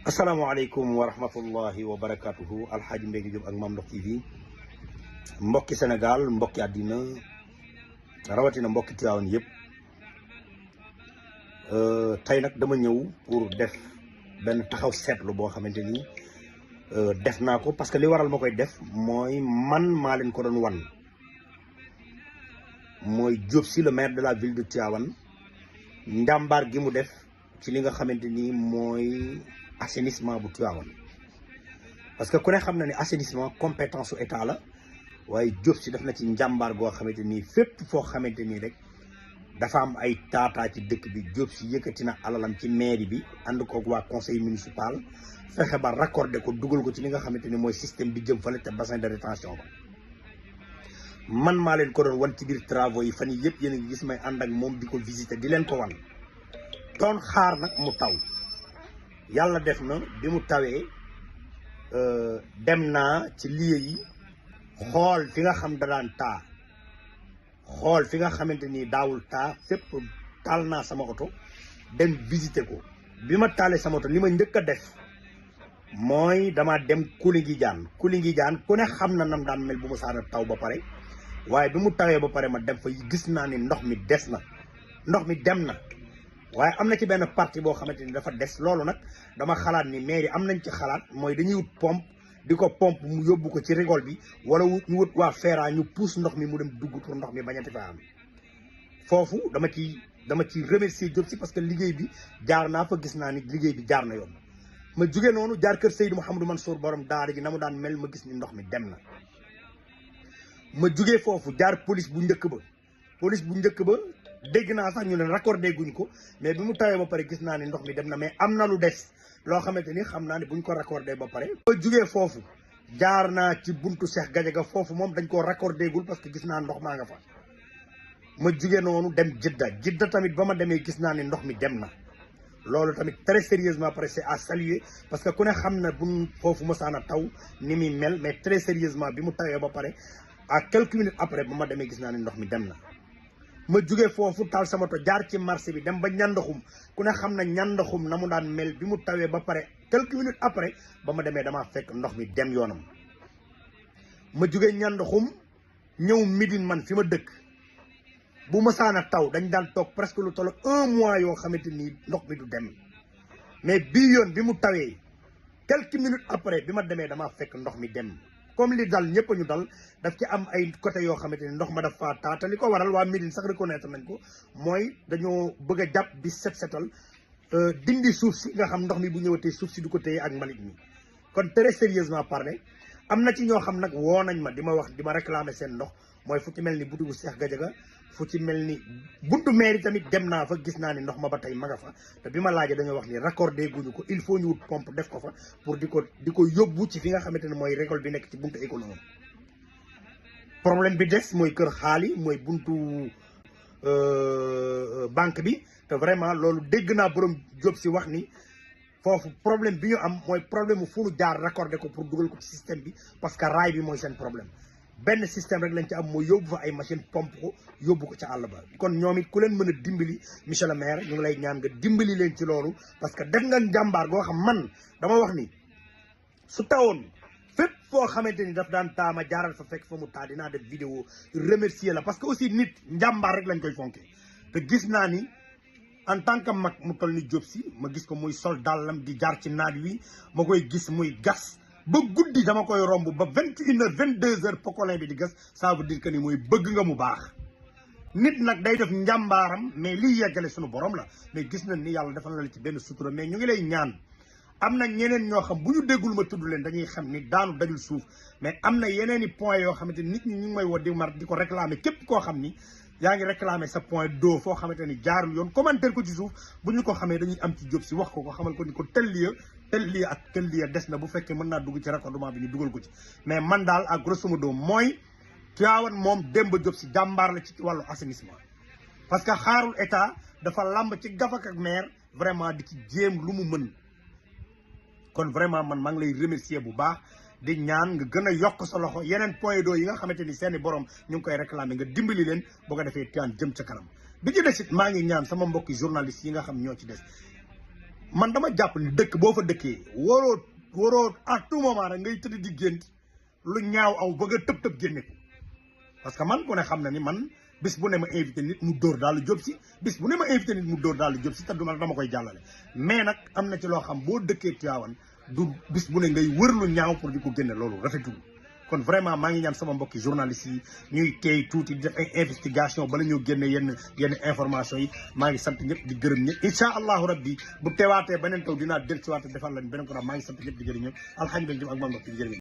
asalaamaaleykum wa rahmatullahi wa barakatuhu alxaaji Mbengue Diop ak Mame Ndokh TV mbokki Sénégal mbokki àddina rawatina mbokki Tivaouane yëpp tey nag dama ñëw pour def benn taxaw seetlu boo xamante ni def naa ko parce que li waral ma koy def mooy man maa leen ko doon wan mooy Diop Sy le maire de la ville de Tivaouane njàmbaar gi mu def ci li nga xamante ni mooy assainissement bu Tivaouane parce que ku ne xam na ne assainissement compétence su état la waaye Diop Sy def na ci njàmbaar goo xamante ni fépp foo xamante ni rek dafa am ay taataa ci dëkk bi Diop Sy yëkkati na alalam ci mairie bi ànd koog waa conseil municipal fexe ba raccordé ko dugal ko ci li nga xamante ni mooy système bi jëm fële te bassin de rétention ba man maa leen ko doon wan ci biir travaux yi fan yii yëpp yéen a ngi gis may ànd ak moom di ko visiter di leen ko wan doon xaar nag mu taw. yàlla def na bi mu tawee dem naa ci lieu yi xool fi nga xam da daan taa xool fi nga xamante ni daawul taa fépp taal naa sama oto dem visiter ko bi ma taalee sama oto li ma njëkk a def mooy dama dem Koulinguidiane ku ne xam na nam daan mel bu mu saana taw ba pare waaye bi mu tawee ba pare ma dem fa gis naa ni ndox mi des na ndox mi dem na waaye am na ci benn partie boo xamante ni dafa des loolu nag dama xalaat ni mairie am nañ ci xalaat mooy dañuy wut pompe di ko pompe mu yóbbu ko ci rigole bi wala ñu wut waa FERA ñu pousse ndox mi mu dem dugg pour ndox mi bañati fa am foofu dama ci remercier Diop Sy parce que liggéey bi jaar naa fa gis naa ni liggéey bi jaar na yoon ma jóge noonu jaar kër Seydou Mouhamadou Mansour borom daara ji na mu daan mel ma gis ni ndox mi dem na ma jógee foofu jaar police bu njëkk ba dégg naa sax ñu ne raccordé guñ ko mais bi mu tawee ba pare gis naa ni ndox mi dem na mais am na lu des loo xamante ni xam naa ne buñ ko raccordé ba pare. ba jugee foofu jaar naa ci buntu Cheikh Gadiaga foofu moom dañ koo raccordé gul parce que gis naa ndox maa nga fa ma jugee noonu dem Jidda tamit ba ma demee gis naa ni ndox mi dem na loolu tamit très sérieusement après c'est à saluer parce que ku ne xam na buñ foofu mosaana taw ni muy mel mais très sérieusement bi mu tawee ba pare à quelques minutes après ba ma demee gis naa ni ndox mi dem na. ma jugee foofu taal sama moto jaar ci marché bi dem ba ñandaxum ku ne xam na ñandaxum na mu daan mel bi mu tawee ba pare quelques minutes après ba ma demee damaa fekk ndox mi dem yoonam ma jugee ñandaxum ñëw Médine man fi ma dëkk bu ma saana taw dañ daan toog presque lu toll 1 mois yoo xamante ni ndox mi du dem mais bii yoon bi mu tawee quelques minutes après bi ma demee damaa fekk ndox mi dem comme li dal ñëpp ñu dal daf ci am ay côté yoo xamante ni ndox ma daf faa taa te li ko waral waa Médine sax reconnaître nañ ko mooy dañoo bëgg a jàpp di setal dindi suuf si nga xam ndox mi bu ñëwatee suuf si du ko téye ak mbalit mi kon très sérieusement parlé am na ci ñoo xam nag woo nañ ma di ma wax di ma réclamer seen ndox mooy fu ci mel ni butigu Cheikh Gadiaga fu ci mel ni buntu mairie tamit dem naa fa gis naa ni ndox ma ba tey ma nga fa te bi ma laajee dañoo wax ni raccordé guñu ko il faut ñu wut pompe def ko fa pour di ko yóbbu ci fi nga xamante ne mooy récolte bi nekk ci buntu économie problème bi des mooy kër xaali mooy buntu banque bi te vraiment loolu dégg naa borom Diop Sy wax ni foofu problème bi ñu am mooy problème mu fu nu jaar raccordé ko pour dugal ko ci système bi parce que raay bi mooy seen problème benn système rek lañ ci am mooy yóbbu fa ay machine pompe ko yóbbu ko ca àll ba kon ñoom it ku leen mën a dimbali monsieur le maire ñu ngi lay ñaan nga dimbali leen ci loolu parce que def nga njàmbaar goo xam man dama wax ni su tawoon fépp foo xamante ni daf daan taama jaaral fa fekk fa mu taa dinaa def vidéo remercier la parce que aussi nit njàmbaar rek lañ koy fonke te gis naa ni en tant que mag mu toll ni Diop Sy ma gis ko muy sol dàllam di jaar ci naaj wi ma koy gis muy gas ba guddi dama koy romb ba 21h 22h pokolin bi di gas ça veut dire que ni mooy bëgg nga mu baax nit nag day def njàmbaaram mais liy yeggale suñu borom la mais gis nañ ni yàlla defal na la ci benn sutura mais ñu ngi lay ñaan am na ñeneen ñoo xam bu ñu déggul ma tudd leen dañuy xam ni daanu dajul suuf mais am na yeneen i points yoo xamante nit ñi ñu ngi may woo di mar di ko réclamer képp koo xam ni yaa ngi réclamer sa point d'eau foo xamante ni jaarul yoon commentaire ko ci suuf bu ñu ko xamee dañuy am ci Diop Sy wax ko xamal ko ni ko tel lii ak tel lii des na bu fekkee mën naa dugg ci raccordement bi ñu dugal ko ci mais man daal ak grosso modo mooy Tivaouane moom Demba Diop Sy jàmbaar la ci wàllu assainissement parce que xaarul état dafa làmb ci gafak ak maire vraiment di ci jéem lu mu mën kon vraiment man maa ngi lay remercier bu baax di ñaan nga gën a yokk sa loxo yeneen point d'eau yi nga xamante ni seeni borom ñu ngi koy réclamer nga dimbali leen boo ko defee Tivaouane jëm ca kanam bi ci des it maa ngi ñaan sama mbokki journaliste yi nga xam ñoo ci des man dama jàpp ni dëkk boo fa dëkkee waroo à tout moment rek ngay tëdd di gént lu ñaaw aw bëgg a tëb génne ko parce que man ku ne xam na ni man bis bu ne ma invité nit mu dóor daal job si bis bu ne ma invité nit mu dóor daal job si te duma dama koy jàllale mais nag am na ci loo xam boo dëkkee Tivaouane du bis bu ne ngay wër lu ñaaw pour di ko génne loolu rafetul kon vraiment maa ngi ñaan sama mbokki journalistes yi ñuy teey tuuti di def ay investigation bala ñoo génne yenn information yi maa ngi sant ñëpp di gërëm ñëpp incha allahu rabbi bu teewaatee beneen taw dinaa del si waate defal leen beneen ko daal maa ngi sant ñëpp di gërëm ñëpp alhamdulilah ak maa mbokki di gërëm